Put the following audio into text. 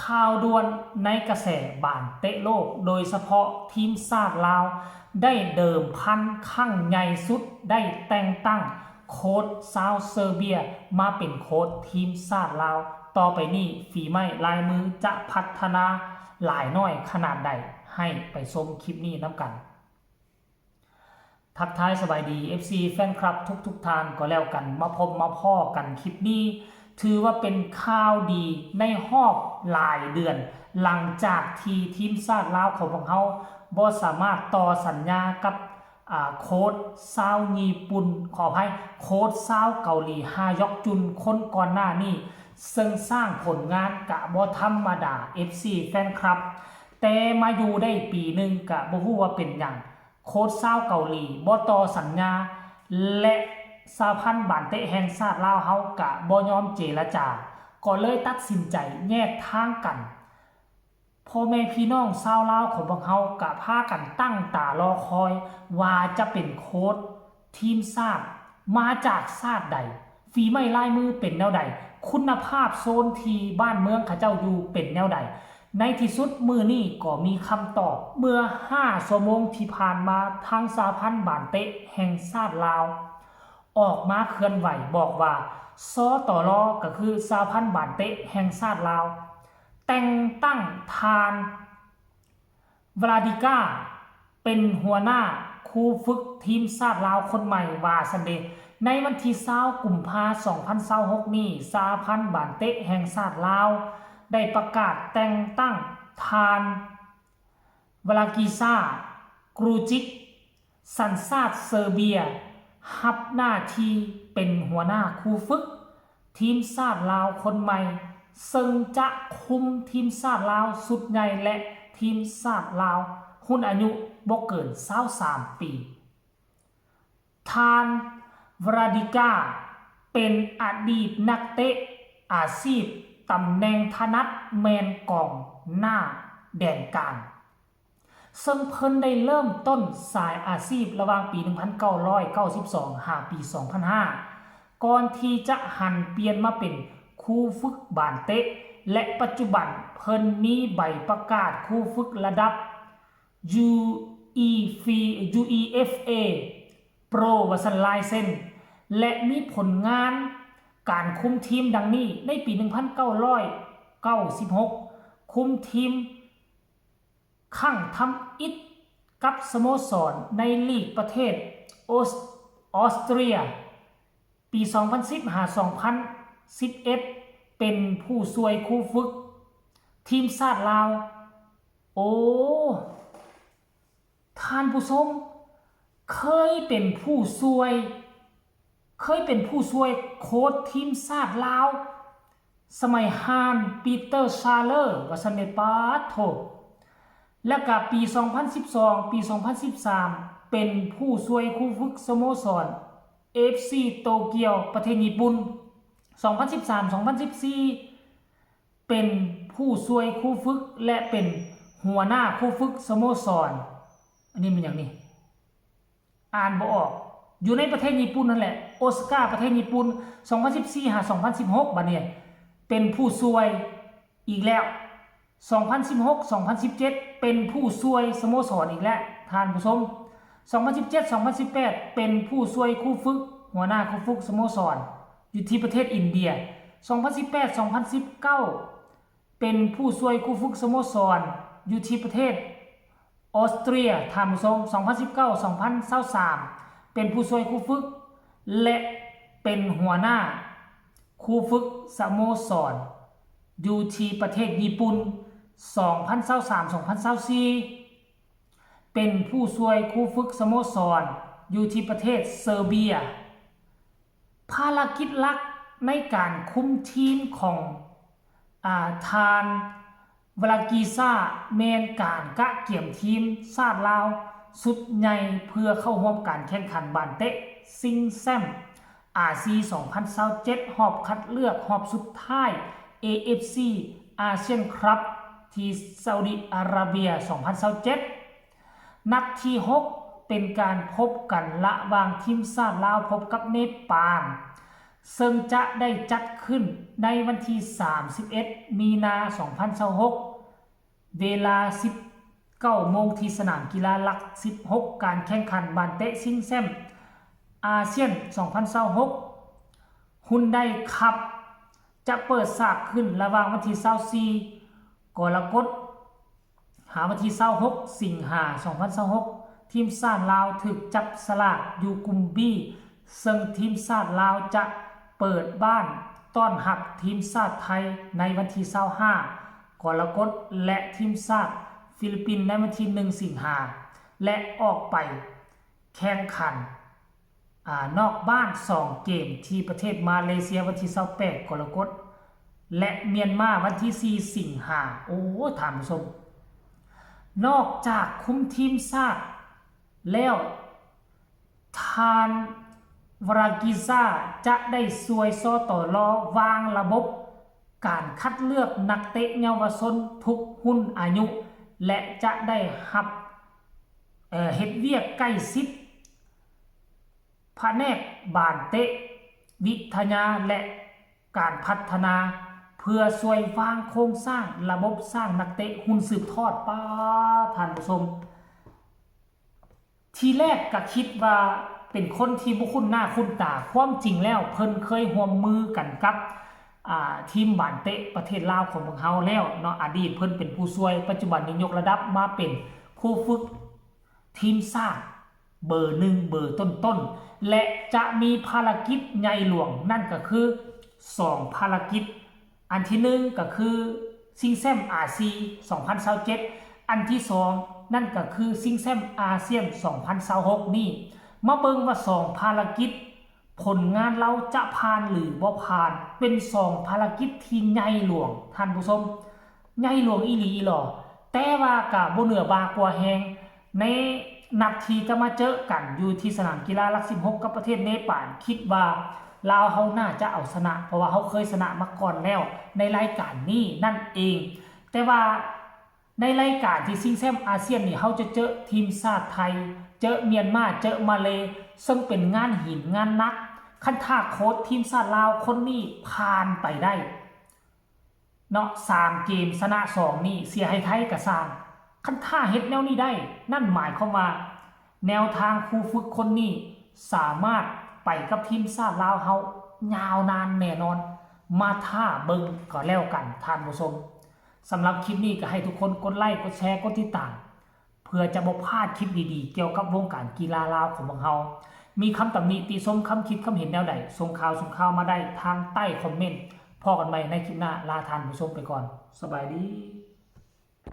ຂ່າວດ່ວນໃນກະແສບານເຕະໂລກ, ໂດຍສະເພາະທີມຊາດລາວໄດ້ເດີມພັນຄັ້ງໃຫຍ່ສຸດ, ໄດ້ແຕ່ງຕັ້ງໂຄດຊາວເຊີເບຍມາເປັນໂຄດທີມຊາດລາວ. ຕໍ່ໄປນີ້ ຝີໄມ້ລາຍມືຈະພັດທະນາຫຼາຍນ້ອຍຂະໜາດໃດ? ໃຫ້ໄປຊົມຄລິບນີ້ນຳກັນ. ທັກທາຍສະບາຍດີ ເອັຟຊີ ແຟນຄລັບທຸກໆທ່ານກໍແລ້ວກັນ, ມາພົບມາພໍ້ກັນຄລິບນີ້ ຖືວ່າເປັນຂ່າວດີໃນຮອບຫຼາຍເດືອນ ຫຼັງຈາກທີ່ທີມຊາດລາວຂອງພວກເຮົາບໍ່ສາມາດຕໍ່ສັນຍາກັບ ອາ ໂຄດຊາວຍີ່ປຸ່ນ, ຂໍອະໄພ, ໂຄດຊາວເກົາຫຼີ ຮາຢອກຈຸນ ຄົນກ່ອນໜ້ານີ້, ເຊິ່ງສ້າງຜົນງານກະບໍ່ທຳມະດາ ເອັຟຊີ ແຟນຄລັບ, ແຕ່ມາຢູ່ໄດ້ປີໜຶ່ງກະບໍ່ຮູ້ວ່າເປັນຫຍັງ ໂຄດຊາວເກົາຫຼີບໍ່ຕໍ່ສັນຍາ ແລະ ສະຫະພັນບານເຕະແຫ່ງຊາດລາວເຮົາກະບໍ່ຍອມເຈລະຈາ, ກໍເລີຍຕັດສິນໃຈແຍກທາງກັນ. ພໍ່ແມ່ພີ່ນ້ອງຊາວລາວຂອງພວກເຮົາກະພາກັນຕັ້ງຕາລໍຄອຍວ່າຈະເປັນໂຄດທີມຊາດມາຈາກຊາດໃດ? ຝີໄມ້ລາຍມືເປັນແນວໃດ? ຄຸນນະພາບໂຊນທີ່ບ້ານເມືອງເຂົາເຈົ້າຢູ່ເປັນແນວໃດ? ໃນທີ່ສຸດມື້ນີ້ກໍມີຄຳຕອບ. ເມື່ອຫ້າຊົ່ວໂມງທີ່ຜ່ານມາ, ທາງສະຫະພັນບານເຕະແຫ່ງຊາດລາວອອກມາເຄື່ອນໄຫວບອກວ່າ ສຕລ ກໍຄືສະຫະພັນບານເຕະແຫ່ງຊາດລາວ ແຕ່ງຕັ້ງທ່ານ ວລາດີກາ ເປັນຫົວໜ້າຄູຝຶກທີມຊາດລາວຄົນໃໝ່ວ່າຊັ້ນເດ. ໃນວັນທີຊາວ ກຸມພາ ສອງພັນຊາວຫົກນີ້, ສະຫະພັນບານເຕະແຫ່ງຊາດລາວໄດ້ປະກາດແຕ່ງຕັ້ງທ່ານ ວລາກີຊາ ກຣູຈິກ ສັນຊາດເຊີເບຍ ຮັບໜ້າທີ່ເປັນຫົວໜ້າຄູຝຶກທີມຊາດລາວຄົນໃໝ່, ເຊິ່ງຈະຄຸມທີມຊາດລາວຊຸດໃຫຍ່ ແລະ ທີມຊາດລາວຮຸ່ນອາຍຸບໍ່ເກີນຊາວສາມປີ. ທ່ານ ວລາດີກາ ເປັນອະດີດນັກເຕະອາຊີບ, ຕຳແໜ່ງຖະໜັດແມ່ນກອງໜ້າແດນກາງ. ເຊິ່ງເພິ່ນໄດ້ເລີ່ມຕົ້ນສາຍອາຊີບລະຫວ່າງປີໜຶ່ງພັນເກົ້າຮ້ອຍເກົ້າສິບສອງ ຫາປີສອງພັນຫ້າ ກ່ອນທີ່ຈະຫັນປ່ຽນມາເປັນຄູຝຶກບານເຕະ ແລະ ປັດຈຸບັນເພິ່ນມີໃບປະກາດຄູຝຶກລະດັບ ຢູອີເອຟເອ ໂປຣ ວ່າຊັ້ນ ລາຍເຊັນ ແລະ ມີຜົນງານການຄຸມທີມດັ່ງນີ້: ໃນປີໜຶ່ງພັນເກົ້າຮ້ອຍເກົ້າສິບຫົກ ຄຸມທີມ ຄັ້ງທຳອິດກັບສະໂມສອນໃນລີກປະເທດອົດສະຕຣຽ, ປີສອງພັນສິບ ຫາ ສອງພັນສິບເອັດ ເປັນຜູ້ຊ່ວຍຄູຝຶກທີມຊາດລາວ. ໂອ້ ທ່ານຜູ້ຊົມ, ເຄີຍເປັນຜູ້ຊ່ວຍ ເຄີຍເປັນຜູ້ຊ່ວຍໂຄດທີມຊາດລາວ ສະໄໝຮານ ປີເຕີ ຊາເລີ ວ່າຊັ້ນເດ. ປາດໂທ. ແລ້ວກະປີສອງພັນສິບສອງ ປີສອງພັນສິບສາມ ເປັນຜູ້ຊ່ວຍຄູຝຶກສະໂມສອນ ເອຟຊີ ໂຕກຽວ ປະເທດຍີ່ປຸ່ນ. ສອງພັນສິບສາມ ສອງພັນສິບສີ່ ເປັນຜູ້ຊ່ວຍຄູຝຶກ ແລະ ເປັນຫົວໜ້າຄູຝຶກສະໂມສອນ. ອັນນີ້ແມ່ນຫຍັງນີ້? ອ່ານບໍ່ອອກ. ຢູ່ໃນປະເທດຍີ່ປຸ່ນນັ້ນແຫຼະ, ໂອຊາກາ ປະເທດຍີ່ປຸ່ນ. ສອງພັນສິບສີ່ ຫາ ສອງພັນສິບຫົກ ບາດນີ້ເປັນຜູ້ຊ່ວຍອີກແລ້ວ. ສອງພັນສິບຫົກ ສອງພັນສິບເຈັດ ເປັນຜູ້ຊ່ວຍສະໂມສອນອີກແລ້ວ ທ່ານຜູ້ຊົມ. ສອງພັນສິບເຈັດ ສອງພັນສິບແປດ ເປັນຜູ້ຊ່ວຍຄູຝຶກ, ຫົວໜ້າຄູຝຶກສະໂມສອນ ຢູ່ທີ່ປະເທດອິນເດຍ. ສອງພັນສິບແປດ ສອງພັນສິບເກົ້າ ເປັນຜູ້ຊ່ວຍຄູຝຶກສະໂມສອນຢູ່ທີ່ປະເທດ ອອສເຕຣເລັຽ ທ່ານຜູ້ຊົມ. ສອງພັນສິບເກົ້າ ສອງພັນຊາວສາມ ເປັນຜູ້ຊ່ວຍຄູຝຶກ ແລະ ເປັນຫົວໜ້າຄູຝຶກສະໂມສອນຢູ່ທີ່ປະເທດຍີ່ປຸ່ນ. ສອງພັນຊາວສາມ ສອງພັນຊາວສີ່ ເປັນຜູ້ຊ່ວຍຄູຝຶກສະໂມສອນຢູ່ທີ່ປະເທດເຊີເບຍ. ພາລະກິດຫຼັກໃນການຄຸມທີມຂອງ ອາ ທ່ານ ວະລາກີຊາ ແມ່ນການກະກຽມທີມຊາດລາວຊຸດໃຫຍ່ ເພື່ອເຂົ້າຮ່ວມການແຂ່ງຂັນບານເຕະຊິງແຊ້ມອາຊີ ສອງພັນຊາວເຈັດ ຮອບຄັດເລືອກຮອບສຸດທ້າຍ ເອເອັຟຊີ ອາຊຽນຄຣັບ ທີ່ຊາອຸດີອາຣາເບຍ ສອງພັນຊາວເຈັດ. ນັດທີຫົກ ເປັນການພົບກັນລະຫວ່າງທີມຊາດລາວພົບກັບເນປານ. ເຊິ່ງຈະໄດ້ຈັດຂຶ້ນໃນວັນທີສາມສິບເອັດ ມີນາ ສອງພັນຊາວຫົກ ເວລາສິບເກົ້າໂມງ ທີ່ສະໜາມກິລາຫຼັກສິບຫົກ. ການແຂ່ງຂັນບານເຕະຊິງແຊ້ມອາຊຽນສອງພັນຊາວຫົກ ຮຸນໄດຄັບ ຈະເປີດສາກຂຶ້ນລະຫວ່າງວັນທີຊາວສີ່ ກໍລະກົດ ຫາວັນທີຊາວຫົກ ສິງຫາ ສອງພັນຊາວຫົກ. ທີມຊາດລາວຖືກຈັບສະຫຼາກຢູ່ກຸ່ມ B ເຊິ່ງທີມຊາດລາວຈະເປີດບ້ານຕ້ອນຮັບທີມຊາດໄທໃນວັນທີຊາວຫ້າ ກໍລະກົດ ແລະ ທີມຊາດຟີລິບປິນໃນວັນທີໜຶ່ງ ສິງຫາ ແລະ ອອກໄປແຂ່ງຂັນ ອາ ນອກບ້ານສອງເກມ ທີ່ປະເທດມາເລເຊຍວັນທີຊາວແປດ ກໍລະກົດ ແລະ ມຽນມາວັນທີສີ່ ສິງຫາ. ໂອ້ ທ່ານຜູ້ຊົມ, ນອກຈາກຄຸມທີມຊາດແລ້ວ, ທ່ານ ວາຣາກິຊາ ຈະໄດ້ຊ່ວຍ ສຕລ ວາງລະບົບການຄັດເລືອກນັກເຕະເຍົາວະຊົນທຸກຮຸ່ນອາຍຸ ແລະ ຈະໄດ້ຮັບ ເອີ ເຮັດວຽກໃກ້ຊິດ ພະແນກບານເຕະ, ວິທະຍາ ແລະ ການພັດທະນາ ເພື່ອຊ່ວຍວາງໂຄງສ້າງລະບົບສ້າງນັກເຕະຮຸ່ນສືບທອດ. ປ້າ ທ່ານຜູ້ຊົມ, ທີແລກກະຄິດວ່າເປັນຄົນທີ່ບໍ່ຄຸ້ນໜ້າຄຸ້ນຕາ, ຄວາມຈິງແລ້ວເພິ່ນເຄີຍຮ່ວມມືກັນກັບ ອາ ທີມບານເຕະປະເທດລາວຂອງພວກເຮົາແລ້ວເນາະ. ອະດີດເພິ່ນເປັນຜູ້ຊ່ວຍ, ປັດຈຸບັນນີ້ຍົກລະດັບມາເປັນຜູ້ຝຶກ ທີມຊາດເບີໜຶ່ງ ເບີຕົ້ນໆ ແລະ ຈະມີພາລະກິດໃຫຍ່ຫຼວງ, ນັ້ນກໍຄືສອງພາລະກິດ. ອັນທີໜຶ່ງກໍຄືຊິງແຊ້ມອາຊີ ສອງພັນຊາວເຈັດ, ອັນທີສອງນັ້ນກໍຄືຊິງແຊ້ມອາຊຽນ ສອງພັນຊາວຫົກນີ້. ມາເບິ່ງວ່າສອງພາລະກິດ ຜົນງານລາວຈະຜ່ານຫຼືບໍ່ຜ່ານ, ເປັນສອງພາລະກິດທີ່ໃຫຍ່ຫຼວງ, ທ່ານຜູ້ຊົມ, ໃຫຍ່ຫຼວງອີ່ຫຼີອີ່ຫຼໍ. ແຕ່ວ່າກະບໍ່ເໜືອບ່າກວ່າແຮງ, ໃນນັດທີ່ຈະມາເຈີກັນຢູ່ທີ່ສະໜາມກິລາຫຼັກສິບຫົກກັບປະເທດເນປານ, ຄິດວ່າລາວເຮົາໜ້າຈະເອົາຊະນະ, ເພາະວ່າເຮົາເຄີຍຊະນະມາກ່ອນແລ້ວໃນລາຍການນີ້ນັ້ນເອງ. ແຕ່ວ່າ ໃນລາຍການທີ່ຊິງແຊ້ມອາຊຽນນີ້, ເຮົາຈະເຈີທີມຊາດໄທ, ເຈີມຽນມາ, ເຈີມາເລ, ເຊິ່ງເປັນງານຫີນງານໜັກ. ຄັນຖ້າໂຄດທີມຊາດລາວຄົນນີ້ຜ່ານໄປໄດ້ເນາະ, ສາມເກມຊະນະສອງນີ້, ເສຍໃຫ້ໄທກະຊ່າງ. ຄັນຖ້າເຮັດແນວນີ້ໄດ້, ນັ້ນໝາຍຄວາມວ່າແນວທາງຄູຝຶກຄົນນີ້ສາມາດໄປກັບທີມຊາດລາວເຮົາຍາວນານແນ່ນອນ. ມາຖ້າເບິ່ງກໍແລ້ວກັນ, ທ່ານຜູ້ຊົມ. ສຳລັບຄລິບນີ້ກໍໃຫ້ທຸກຄົນກົດໄລ, ກົດແຊ, ກົດຕິດຕາມ ເພື່ອຈະບໍ່ພາດຄລິບດີໆ ກ່ຽວກັບວົງການກິລາລາວຂອງພວກເຮົາ. ມີຄຳຕຳໜິຕິຊົມ, ຄຳຄິດຄຳເຫັນແນວໃດ, ສົ່ງຂ່າວ ສົ່ງຂ່າວມາໄດ້ທາງໃຕ້ຄອມເມັນ. ພໍ້ກັນໃໝ່ໃນຄລິບໜ້າ, ລາທ່ານຜູ້ຊົມໄປກ່ອນ. ສະບາຍດີ.